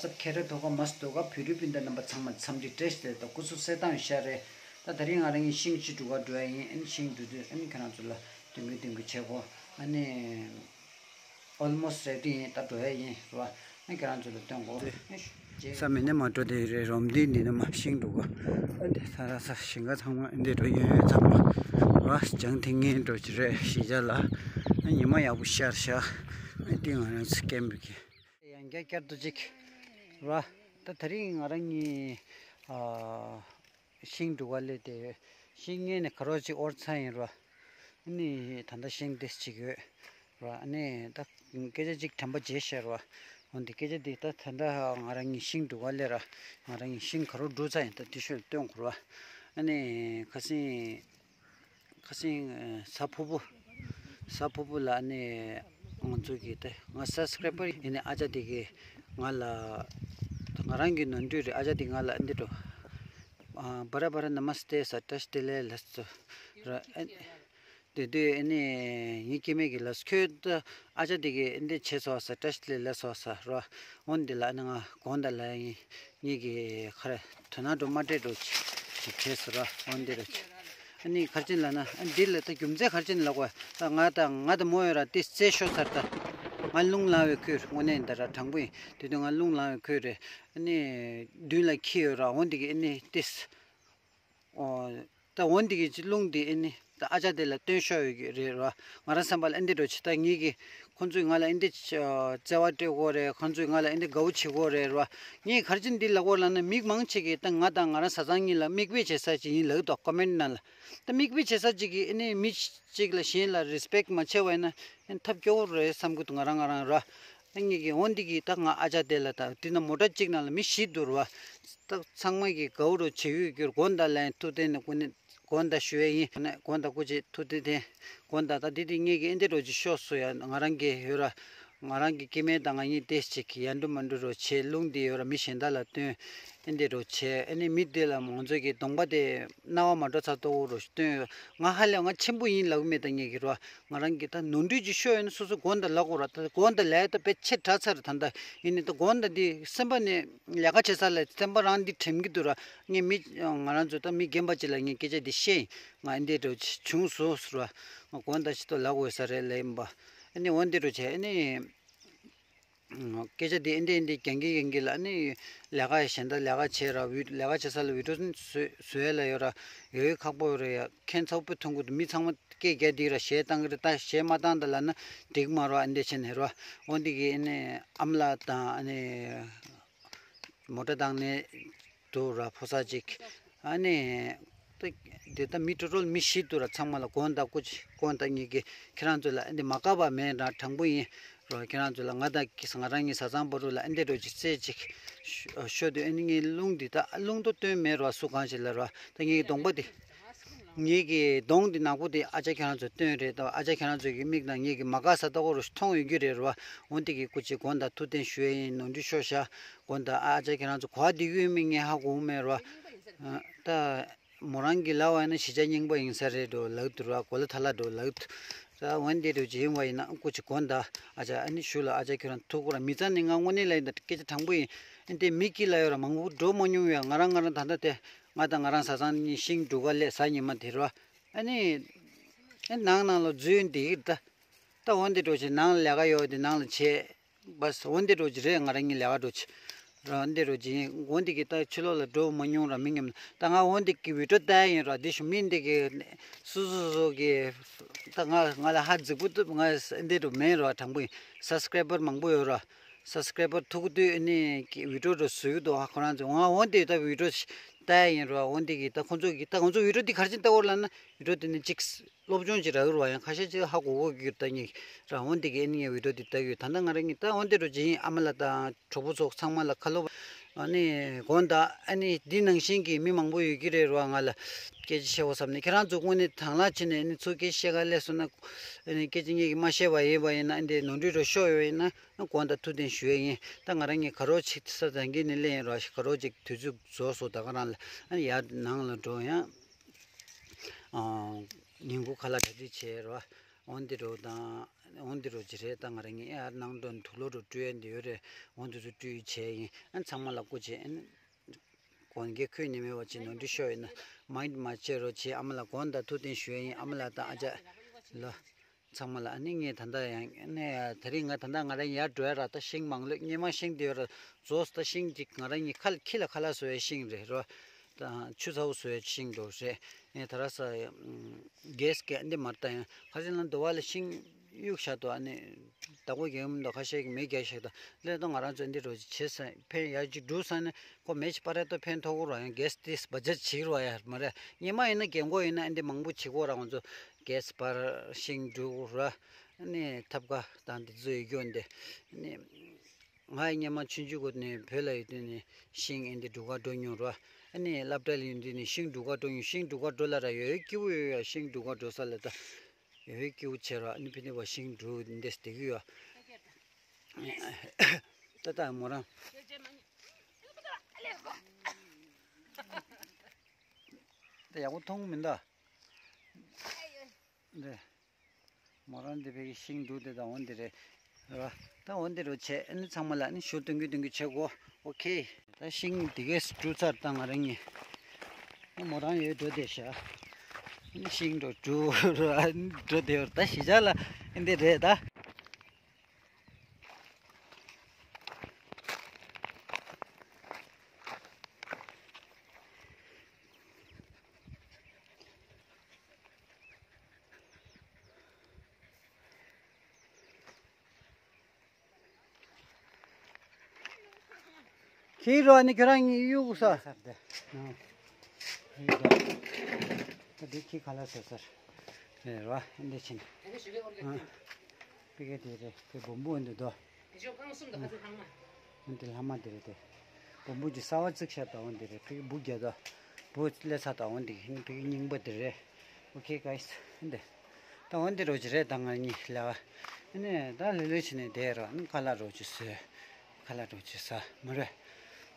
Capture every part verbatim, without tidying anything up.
སབ་ཁེ་རེ་ཐོག་ག་མ་སུ་ཐོག་ག་བོད་རིགས་སྤུན་ཟླ་རྣམ་པ་ཚང་མ་འཚམས་འདྲི་བཀྲ་ཤིས་བདེ་ལེགས་དང་སྐུ་གཟུགས་གསལ་ཐང་ཤར་རེད། ད་དེ་རིང་ང་རང་གི་ཤིང་ཅིག་འབྲུ་ག་འགྲོ་ཡ་ཡིན། ཨ་ནི་ཤིང་འབྲུ་དུས་ཨ་ནི་ཁྱེད་རང་ཚོ་ལ་སྟོན་གི་སྟོན་གི་བྱེད་གོ། ཨ་ནི་ཨོལ་མོ་སི་རེ་ཌི་ཡིན། ད་འགྲོ་ཡ་ཡིན་རེད་བ། ཨ་ནི་ཁྱེད་རང་ཚོ་ལ་སྟོན་གོ། ས་མེད་ནས་མ་འགྲོ་དེ་རེད། རོམ་འདི་འདི་ནས་མ་ཤིང་འབྲུ་ག་ཨ་འདི་ས་ར་ས་ཞིང་ཁ་ཚང་མ་འདི་འགྲོ་ཡོན་ཡོན་ཚང་མ་ར་ཅང་ཐིང་ངེ་འགྲོ་ཅི་རེད་ཞི་ཅ་ལ། ཨ་ཉི་མ་ཡག་པོ་ཤར་ཤག་ཨ་འདི་ང་རང་ཚོ་ཀེམ་པི་གི། ཡང་བསྐྱར་བསྐྱར་དུ་ཅིག་ར། ད་དེ་རིང་ང་རང་གཉིས་ཨ་ཤིང་འབྲུ་ག་སླེབས་ཏེ་ཤིང་ངེད་ནས་ག་རོ་ཅིག་ཨོར་ཚ་ཡིན་ར། ཨ་ནི་ད་ལྟ་ཤིང་འདི་ཅིག་ཡོད་ར། ཨ་ནི་ད་སྐད་ཆ་ཅིག་དྲན་པ་བརྗེད་ཤག་ར། འོན་ཏེ་སྐད་ཆ་འདི་ད་ད་ལྟ་ང་རང་གཉིས་ཤིང་འབྲུ་ག་སླེབས་ར། ང་རང་གཉིས་ཤིང་ག་རོ་འབྲུ་ཚ་ཡིན་ད་དེ་ཤོད་སྟོན་དགོས་ར། ཨ་ནི་ཁ་སང་ཁ་སང་གཟའ་ཕུར་བུ། གཟའ་ཕུར་བུ་ལ་ནི་ང་ཚོ་གི་ཏེ་ང་སབ་སི་ཀ་རའི་བར་ཡིན་ནི་ཨ་ཅག་དེ་གི་ང་ལ་ང་རང་གི་ནོར་འཁྲུལ་རེད། ཨ་ཅག་དེ་ང་ལ་འདི་འགྲོ། ཨ་བ་ར་བ་ར་ན་མ་སྟེ་ས་བཀྲ་ཤིས་བདེ་ལེགས་ལ་སོ་ར། ཨ་དེ་དུས་ཨ་ནི་ངའི་སྐྱེ་དམན་གྱི་ལ་སོ་ཁྱོད་ད་ཨ་ཅག་དེ་གི་འདི་བྱས་སོང་ས་བཀྲ་ཤིས་བདེ་ལེགས་ལ་སོ་ས་ར། འོན་ཏེ་ལ་ནི་ང་དགོངས་དག་ལ་ཡིན། ངེད་ཀྱི་ཁར་དོ་སྣང་འགྲོ་མ་སྤྲད་འགྲོ་ཅིག་བྱས་ཟེར་ར། འོན་ཏེ་ར་ཅིག་ཨ་ནི་ག་རེ་བྱས་ལབ་ན་ཨ་འདི་ལ་ད་རྒྱུ་མཚན་ག་རེ་བྱས་ལབ་དགོས། ད་ང་དང་ང་དང་མོ་ཡོད་ར་དེ་རྩེད་ཤོར་ཚར། ད་ང་རླུང་ལངས་པའི་ཁུལ་དངོས་གནས་ཡིན་ད་ར་དྲང་པོ་ཡིན། དེ་དུས་ང་རླུང་ལངས་པའི་ཁུལ་རེད། ཨ་ནི་མདུན་ལ་ཁྱི་ཡོད་ར། འོན་ཏེ་གི་ཨ་ནི་དེ། ཨོ། ད་འོན་ཏེ་གི་ཅི་རླུང་འདི་ཨ་ནི་ད་ཨ་ཅག་དེ་ལ་སྟོན་ཤོག་ཡོད་ཀྱི་རེད་ར། ང་རང་བསམ་པ་ལ་ཨ་འདི་འགྲོ་ཅི། ད་ངེད་ཀྱི་ཁོང་ཚོས་ང་ལ་ཨ་འདི་ཅི་བརྩེ་བ་སྤྲད་ཀྱི་ཡོད་རེད། ཁོང་ཚོས་ང་ལ་ཨ་འདི་དགའ་བོ་བྱེད་ཀྱི་ཡོད་རེད་ར། ངས་ག་རེ་བྱས་འདི་ལབ་ཀྱི་ཡོད་ལབ་ན་མི་མང་ཆེ་གིས་ད་ང་དང་ང་རང་བཟའ་ཚང་གཉིས་ལ་མིག་དཔེ་བྱེད་ས་ཅིག་ཡིན་ལབ་ཀྱི་འདུག་ཀོ་མེན་ཊི་ནང་ལ། ད་མིག་དཔེ་བྱེད་ས་ཅིག་གིས་ཨ་ནི་མི་གཅིག་ལ་གཞན་ལ་རི་སི་པེག་མ་བྱས་པ་ཡིན་ན་ཨ་ནི་ཐབས་སྐྱོ་བོ་རེད་བསམ་གྱི་འདུག་ང་རང་ང་རང་ར། ངེད་ཀྱི་འོན་ཏེ་གི་ད་ང་ཨ་ཅག་དེ་ལ་ད་དེ་ན་མོ་ཊ་གཅིག་ནང་ལ་མི་བཞི་འདུག་ར། ད་ཚང་མ་གི་དགའ་བོ་རུ་བྱེད་ཡུལ་གྱི་དགོངས་དག་ལན་ཐུགས་རྗེ་ཆེ་ནས་སྐུ་ནས་དགོངས་དག་ཞུ་ཡས་ཡིན། དགོངས་དག་སྐུ་མཁྱེན་ཐུགས་རྗེ་ཆེ། དགོངས་དག་ད་དེ་དེ་ངེད་ཀྱི་ཨེ་འདི་རོ་ཅིག་ཤོག་སུ་ཡ་ང་རང་གི་ཡོད་ར། ང་རང་གི་སྐྱེ་དམན་དང་ང་གཉིས་ཏེ་ཅིག་ཡ་འགྲོ་མ་འགྲོ་རོ་བྱེད། རླུང་འདི་ཡོད་ར་མི་གཞན་དག་ལ་སྟོན། ཨེ་འདི་རོ་བྱེད། ཨེ་ནི་མི་དེ་ལ་ང་ཚོ་གི་གདོང་པ་དེ་རྣ་བ་མ་འགྲོ་ཚ་ཏོག་རོ་སྟོན་ཡོད། ང་ཧ་ལས་ང་ཆེན་པོ་ཡིན་ལབ་མེད་ད་ངེད་ཀྱི་རོ། ང་རང་གིས་ད་ནོར་འཁྲུལ་ཅིག་ཤོར་ཡོད་ན་སོ་སོ་དགོངས་དག་ལབ་དགོས་ར། ད་དགོངས་དག་ལབ་ཡ་ད་དཔེ་ཆེ་དྲགས་ཚར། ད་ད་ཡིན་ནའི་ད་དགོངས་དག་འདི་སེམས་པ་ནས་ལས་ཀ་བྱེད་ས་ལ་སེམས་པ་རང་འདི་དྲན་གྱི་འདུག་ར། ངས་མི་ང་རང་ཚོ་ད་མི་རྒན་པ་ཅིག་ལ་ངས་སྐད་ཆ་འདི་བཤད་ཡིན། ང་འདི་འདྲ་བྱུང་སོང་ཟེར་བ། ང་དགོངས་དག་ཅིག་ཏུ་ལབ་དགོས་ས་རེད་ལབ་ཡིན་པ། ཨ་ནི་འོ་འདི་འདྲ་བྱས་ཨ་ནི། སྐད་ཆ་འདི་ཨེ་འདི་ཨེ་འདི་རྒྱང་གིན་རྒྱང་གིན་ལ་ཨ་ནི་ལས་ཀ་གཞན་དག་ལས་ཀ་བྱས་ར། ལས་ཀ་བྱེད་ས་ལ་བི་ཌི་ཡོ་བཟོ་བཟོ་ཡས་ལ་ཡོད་ར། ཡོད་ཡོད་ཁག་པོ་ཡོད་ར་ཡ། ཁྱད་མཚར་པོ་མཐོང་གི་འདུག་མི་ཚང་མ་སྐད་རྒྱག་འདི་ར་གཞས་བཏང་གི་རེད། ད་གཞས་མ་བཏང་ད་ལབ་ན་འགྲིག་མ་རེད་བ། ཨེ་འདི་བྱས་ནས་ར། འོ་འདི་གི་ཨ་ནི་ཨ་མ་ལགས་དང་ཨ་ནི་མོ་ཊ་བཏང་ནས་འདུག་ར་ཕོ་གསར་ཅིག་ཨ་ནི། ད་འདི་ད་མི་ཊོ་ཊལ་མི་བཞི་འདུག་ར། ཚང་མ་ལ་དགོངས་དག་སྐུ་མཁྱེན་དགོངས་དག་ངེད་ཀྱིས་ཁྱེད་རང་ཚོ་ལ་ཨ་འདི་མ་དགའ་བ་མེད་ར། དྲང་པོ་ཡིན་ར། ཁྱེད་རང་ཚོ་ལ་ང་དང་ང་རང་གི་བཟའ་ཚང་བར་དུ་ལ་ཨ་འདི་འདྲ་ཅིག་རྩེད་ཅིག་ཤོ་དུས་ཨ་ནི་ངའི་རླུང་འདི་ད་རླུང་དུ་བཏོན་མེད་ར། སུ་གང་ཞིག་ལ་ར། ད་ངེད་ཀྱི་གདོང་པ་འདི། ངེད་ཀྱི་གདོང་འདི་ནག་པོ་འདི་ཨ་ཅག་ཁྱེད་རང་ཚོ་སྟོན་རེད། ད་ཨ་ཅག་ཁྱེད་རང་ཚོ་གི་མིག་དང་ངེད་ཀྱི་མ་དགའ་ས་ལྟ་བུ་རུ་མཐོང་ཡོད་རྒྱུ་རེད་ར། འོ་འདི་གི་སྐུ་མཁྱེན་དགོངས་དག་ཐུགས་བདེན་ཞུ་ཡས་ཡིན། ནོར་འཁྲུལ་ཤོར་ཤག་དགོངས་དག་ཨ་ཅག་ཁྱེད་རང་ཚོ་གོ་བ་འདི་གི་མིག་ངས་ཧ་གོ་མེད་ར། ད་མོ་རང་གི་ལབ་པ་ཡིན་ན་གཞིས་ཆགས་རྙིང་པ་ཡིན་ས་རེད་འགྲོ་ལབ་འདུག་ར། གོ་ལ་ཐ་ལ་འགྲོ་ལབ་འདུག་ར། འོ་འདི་འདྲ་ཅིག་ཡིན་པ་ཡིན་ན་སྐུ་མཁྱེན་དགོངས་དག་ཨ་ཅག་ཨ་ནི་ཞུ་ལ་ཨ་ཅག་ཁྱེད་རང་ཐུགས་ཁུར་མི་ཚང་ནི་ང་དངོས་གནས་ལ་ཡིན་ད་སྐད་ཆ་དྲང་པོ་ཡིན། ཨ་འདི་མི་སྐྱིད་ལ་ཡོད་ར་མང་པོ་འགྲོ་མ་མྱོང་བས། ང་རང་ང་རང་ད་ལྟ་དེ་ང་དང་ང་རང་བཟའ་ཚང་གཉིས་ཤིང་འབྲུ་ག་སླེབས་གཟའ་ཉི་མ་དེ་ར། ཨ་ནི། ཨ་ནང་ནང་ལ་འཛུལ་འདི་ད། ད་འོ་འདི་འདྲ་ཅིག་ནང་ལ་ལས་ཀ་ཡོད་དེ་ནང་ལ་བྱས། བས་འོ་འདི་འདྲ་ཅིག་རེད། ང་རང་གཉིས་ལས་ཀ་འདྲ་ཅིག་ར། འདི་འདྲ་ཅིག་ཡིན། འོ་འདི་གི་ད་ཕྱི་ལོགས་ལ་འགྲོ་མ་མྱོང་ར། མི་ཉམས་ད་ང་འོ་འདི་གི་བི་ཌི་ཡོ་ལྟ་ཡིན་ར། འདི་ཞུ་མི་འདི་གི་སུ་སུ་སུ་གི་ད་ང་ང་ལ་ཧ་རྫིག་པོ་འདུག་ང་འདི་འདྲ་མེད་ར། དྲང་པོ་ཡིན། སབ་སི་ཀ་རའི་བར་མང་པོ་ཡོད་ར། སབ་སི་ཀ་རའི་བར་ཐུག་དུས་ནི་གི་བི་ཌི་ཡོ་འདྲ་བཟོ་གི་འདུག་ཁོ་རང་ཚོ་ང་འོ་འདི་ད་བི་ཌི་ཡོ་ལྟ་ཡིན་ར། འོ་འདི་གི་ད་ཁོ་ཚོ་གི་ད་ཁོ་ཚོ་བི་ཌི་ཡོ་འདི་ག་རེ་བྱས་ལྟ་བར་ལབ་ན་བི་ཌི་ཡོ་འདི་ནི་གཅིག་སློབ་སྦྱོང་ཅིག་རག་གི་རེད་བ། ཡང་ཁ་ཤས་ཅིག་ཧ་གོ་གོ་གི་ད་ཉིད་ར། འོན་ཏེ་གི་ཨ་ནི་ངས་བི་ཌི་ཡོ་འདི་ལྟ་གི་ཡོད། ད་ལྟ་ང་རང་གཉིས་ད་འོན་ཏེ་འདྲ་ཅིག་ཡིན། ཨ་མ་ལགས་དང་གྲོགས་པོ་ཚོ་ཚང་མ་ལ་ཁ་ལོ། ཨ་ནི་དགོངས་དག་ཨ་ནི་འདི་ནང་བཞིན་གྱི་མི་མང་པོ་ཡོད་ཀྱི་རེད་ར། ང་ལ་སྐད་ཆ་བཤད་འོ་བསམ་ནས་ཁྱེད་རང་ཚོ་དངོས་གནས་དང་བླངས་བྱས་ནས་ཨ་ནི་ཚུར་སྐད་ཆ་བཤད་ག་སླེབས་སོང་ན་ཨ་ནི་སྐད་ཆ་ངས་ཀྱིས་མ་བཤད་པ་ཡིན་པ་ཡིན་ན། ཨ་འདི་ནོར་འཁྲུལ་འདྲ་ཤོར་ཡོད་ཡིན་ན་དགོངས་དག་ཐུགས་བདེན་ཞུ་ཡས་ཡིན། ད་ང་རང་གཉིས་ག་རོ་ཅིག་ས་དང་གི་ནི་སླེབས་ཡིན་ར། ག་རོ་ཅིག་དུས་ཚོད་རྫོགས་སོང་། ད་ག་རང་ལ་ཨ་ནི་ཡར་ནང་ལ་འགྲོ་ཡང་། ཨ། ཉིན་གུང་ཁ་ལག་གྲ་སྒྲིག་བྱས་རོ། འོན་ཏེ་འགྲོ་དང་ འོང་འདི་རུ་ཅི་རེད། ད་ང་རང་ངའི་ཨ་ནང་དོན་དུག་ལོག་རུ་སྤྲོད་ཡ་འདི་ཡོད་རེད། འོང་འདི་ཚོ་སྤྲོད་བྱས་ཡིན། ཨ་ཚང་མ་ལ་སྐུ་མཁྱེན། ཨ་གོན་གྱི་ཁོས་ཉི་མའི་བ་ཅི་ནོ་འདི་ཤོ་ཡིན་ན་མའིན་མ་བྱེད་རོགས་བྱེད། ཨ་མ་ལ་གོན་དང་ཐུགས་བརྟན་ཞུ་ཡ་ཡིན། ཨ་མ་ལ་དང་ཨ་ཅག་ལ། ཚང་མ་ལ་ཨ་ནི་ངས་ད་ལྟ་ཡང་ནས་དེ་རིང་ང་ད་ལྟ་ང་རང་ཡར་འགྲོ་ཡ་ར། ད་ཤིང་མང་ལོས་སྙེ་མ་ཤིང་དེ་ཡོད་ར། རྫོགས་ད་ཤིང་གཅིག་ང་རང་གཉིས་ཁ་ལ་ཁྱི་ལ་ཁ་ལག་བཟོ་ཡའི་ཤིང་རེད་རོ། ད་ཆུ་ཚ་བོ་བཟོ་ཡའི་ཤིང་འགྲོ་རེད། ངས་ད་ར་ས་གེས་གེ་འདི་མར་ད་ཡང་ཁ་ཅིག་ལ་འདུ་བ་ལ་ཤིང་གཡུག་བཞག་ཏོ། ཨ་ནི་ད་གོ་གེ་མི་འདུག་ཁ་ཤས་ཀྱི་མེ་རྒྱག་བཞག་ཏོ། ལས་ད་ང་རང་ཚོ་འདི་རོ་བྱེད་ས་ཕན་ཡར་གཅིག་འགྲུལ་ས་ནི་ཁོ་མེ་ཅིག་པ་རེ་ཏོ་ཕན་ཐོགས་རོ། ཡང་གེས་ཏིས་བ་ཇ་བྱིག་རོ་ཡ་མ་རེད། སྙེ་མ་ཡིན་ན་རྒན་གོག་ཡིན་ན་ཨ་འདི་མང་པོ་བྱེད་གོ་ར། ང་ཚོ་གེས་པར་ཤིང་འབྲུ་ར། ཨ་ནི་ཐབ་ཀ་དང་འདི་ཚོ་ཡོད་རྒྱུ་འདི། ཨ་ནི་ང་ཡི་སྙེ་མ་ཆུང་ཆུང་གོ་ནི་བོད་ལ་ཡོད་དུས་ནི་ཤིང་ཨ་འདི་འབྲུ་ག་འགྲོ་མྱོང་ར། ཨ་ནི་སློབ་གྲྭ་ལ་ཡོད་དུས་ནི་ཤིང་འབྲུ་ག་འགྲོ་མྱོང་། ཤིང་འབྲུ་ག་འགྲོ་ས་ལ་ད་ཡོད་སྐྱིད་པོ་ཡོད་ཡ། ཤིང་འབྲུ་ག་འགྲོ་ས་ལ་ད་ཡོད་སྐྱིད་པོ་བྱེད་ར། ཨ་ནི་ཕི་ནི་བ་ཤིང་འབྲུ་འདི་སྟེ་གི་ཡོད། ད་ད་མོ་རང་ད་ཡག་པོ་མཐོང་མི་འདུག་འདི། མོ་རང་འདི་བའི་ཤིང་འབྲུ་དེ་དང་འོ་འདི་རེད། རེད་བ། ད་འོ་འདི་རུ་བྱས་ཨ་ནི་ཚང་མ་ལ་ཨ་ནི་ཞུ་སྟོན་གི་སྟོན་གི་བྱེད་དགོས། ཨོ་ཁེ། ད་ཤིང་འདི་གས་བཀྲུ་ཚར། ད་ང་རང་ཉིད་ཨ་མོ་རང་ཡོད་འགྲོ་བསྡད་ཤག་ཨ་ནི་ཤིང་འགྲོ་འགྲོ་རུ་ཨ་ནི་འགྲོ་བསྡད་ཡོད། ད་གཞིས་ཆགས་ལ་ཨ་འདི་རེད་ད། ཁྱི་རོ་ནི་ཁྱོད་རང་གཡུག་ས། ས་དེ། ད་དེ་ཁྱི་ཁ་ལག་ཟ་ས་རེད་བ། འདི་ཕྱིན། ཕི་གེ་དེ་རེད། ཕི་སྦོམ་པོ་འདི་དོ། འདི་ལྷག་མ་དེ་རེད་དེ། སྦོམ་པོ་གྱི་གསར་བ་བཙུགས་ཤག་ད་འོ་འདི་རེད། ཕི་གེ་འབུ་རྒྱག་དོ། འབུ་སླེབས་ས་ད་འོ་འདི། ཕི་གེ་རྙིང་པ་དེ་རེད། ཨོ་ཁེ་གྷའི་སི། འདི། ད་འོ་འདི་རོ་ཅི་རེད། ད་ང་གཉིས་ལ་ཨ་ནི་ད་ལྷོད་ལྷོད་བྱས་ནས་བསྡད་རོགས། ཨ་ནི་ཁ་ལག་རོ་ཅི་ཟོས། ཁ་ལག་རོ་ཅི་ཟ་མ་རེད།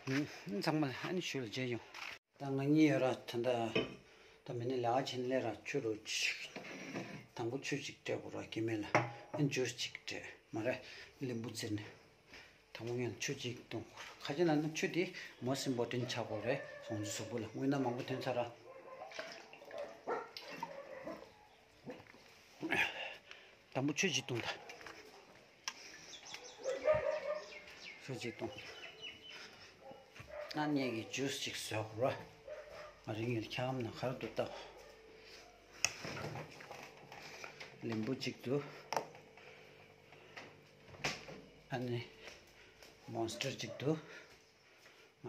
ཨ་ནི་ཚང་མ་ལ་ཨ་ནི་ཞུ་ལ་མཇལ་ཡོང་། ད་ང་གཉིས་ཡོད་ར། ད་ད་ད་མི་ནི་ལ་ཨ་ཆེན་ལས་ར་ཆུ་རོ་ཅི། དང་པོ་ཆུ་ཅིག་སྤྲད་དགོས་ར་སྐྱེ་དམན་ལ། ཨ་ནི་ཇུས་ཅིག་སྤྲད་མ་རེད། ལིམ་བུ་ཙིར་ནས། དང་པོ་ངས་ཆུ་གཅིག་བཏུང་། ཁ་ཅིག་ལ་ནི་ཆུ་དེ་most important ཆགས་དགོས་རེད། སོང་ཚེ་གཟུགས་པོ་ལ་སྔོན་ན་མང་པོ་ཐོན་ཚར་ར། དང་པོ་ཆུ་གཅིག་བཏུང་ད། ཆུ་གཅིག་བཏུང་། ཨ་ནི་ངས་ཀྱི་ཇུས་ཅིག་བཟོ་དགོས་ར། ང་རང་ངས་ཁྱམ་ན་ག་རེ་འདུག་ལྟ། ལིམ་བུ་གཅིག་འདུག་ཨ་ནི་མོན་སི་ཊར་གཅིག་འདུག་ཨ།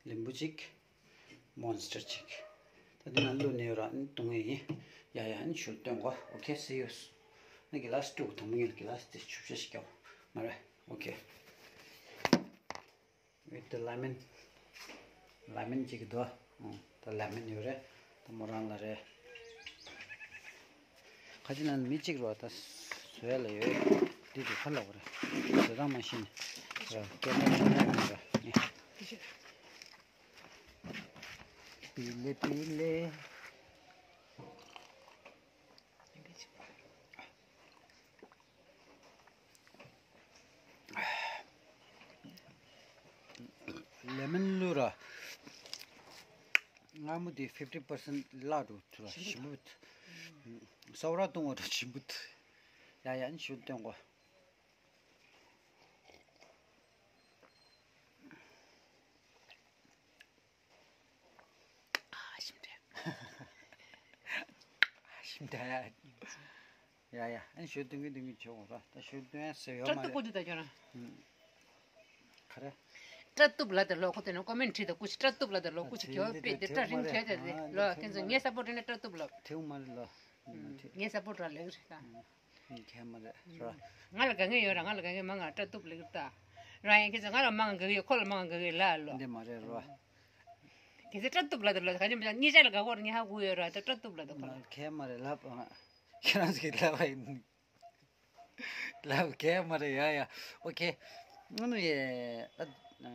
ལིམ་བུ་གཅིག་མོན་སི་ཊར་གཅིག་ད་འདི་ནང་བླུགས་ནས་ཡོད་ར། ཨ་ནི་བཏུང་ངེས་ཡིན། ཡ་ཡ། ཨ་ནི་ཞུ་སྟོན་གོ། ཨོ་ཁེ། སི་ཡུ། ཨ་ནི་གི་ལ་སི་དྲུག་དང་པོ་ངས་གི་ལ་སི་དེ་ཆུ་བཤལ་ཞིག་རྒྱག་མ་རེད། ཨོ་ཁེ། With the lemon. ལ་མན་གཅིག་གི་དོ། ད་ལ་མན་ཡོད་རེད། ད་མོ་རང་ལ་རེད། ཁ་ཅིག་ན་མི་གཅིག་རོ་ད་བཟོས་ལ་ཡོད། འདི་དུ་ཁ་ལོག་རེད། བཟོ་སྟངས་མ་ཤེས་ནས་ར་སྐད་ན་ཆུང་ཆུང་ར་ནི། པི་ལེ་པི་ལེ། ལེ་མོན་བླུགས་ར། མངར་མོ་དེ་fifty percent བརླག་འགྲོ་ཐུ་ར་ཞིམ་པོ། སོབ་ར་བཏུང་བ་འགྲོ་ཞིམ་པོ། ཡ་ཡ། ཨ་ནི་ཞུ་སྟོན་གོ། ཨ་ཞིམ་དྲགས། ཨ་ཞིམ་དྲགས་ཡ། ཡ་ཡ། ཨ་ནི་ཞུ་སྟོན་གི་སྟོན་གི་བྱེད་དགོས་ར། ད་ཞུ་སྟོན་ཟེར་ཡོད་མ་སྐྲ་གཏུབ་རེད། དགོས་འདུག་ད་ཁྱོད་རང་། ག་རེ། སྐྲ་གཏུབ་ལ་དེ་ལོ་ཁོ་དེ་ནས་ཀོ་མེན་ཊི་བྲིས་ད། སྐུ་ཞིག་སྐྲ་གཏུབ་ལ་དེ་ལོ་སྐུ་ཞིག་གྱོ་པེ་དེ་སྐྲ་རིང་བྱས་དེ་རེད་ལོ། ཁྱེད་ཚོ་ངའི་སཔོར་ཊི་ནས་སྐྲ་གཏུབ་ལ། ཐེའུ་མ་རེད་ལོ། ངའི་སཔོར་ཊི་ར་ལེགས་རེད་ད། ཁྱད་མ་རེད་ར། ང་ལ་དགའ་ངེས་ཡོད་ར། ང་ལ་དགའ་ངེས་མང་ང་སྐྲ་གཏུབ་ལེགས་ད། ར་ཡང་ཁྱེད་ཚོ་ང་ལ་མང་ང་དགའ་གི་ཡོད། ཁོ་ལ་མང་ང་དགའ་གི་ལ་ལོ། འདི་མ་རེད་ར། ཁྱེད་ཚོ་སྐྲ་གཏུབ་ལ་དེ་ལོ་ག་ཅི་མི་ཉིས་ཆ་ལ་དགའ་གོ་ར། ངས་ཧ་གོ་ཡོད་ར། ད་སྐྲ་གཏུབ་ལ་དེ་ཁོ་ལ། ཁྱད་མ་རེད་ལབ། ཁྱེད་རང་ཚོ་གི་ལབ་པ་ཡིན། ལབ་གས་མ་རེད། ཡ་ཡ། ཨོ་ཁེ། ང་ནི་ཡ་ཨ་བི་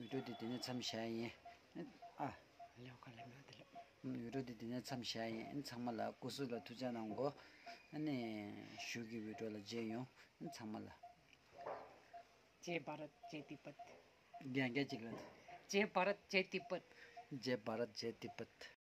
ཌིའོ་དེ་དེ་ནས་མཚམས་བཞག་ཡིན། ཨ། ལེའོ་ཁ་ལེ་མ་དེ་ལ། ཡུ་ བི་ཌིའོ་འདི་འདི་ནས་མཚམས་བཞག་ཡིན། ཚང་མ་ལ་སྐུ་གཟུགས་ལ་ཐུགས་ཅག་གནང་གོ། ཨ་ནི་གཞུག་གི་བི་ཌིའོ་ལ་མཇལ་ཡོང་། ཚང་མ་ལ། Jai भारत, Jai तिब्बत। རྒན་རྒན་གཅིག་ལ། Jai भारत, Jai तिब्बत। Jai भारत, Jai तिब्बत।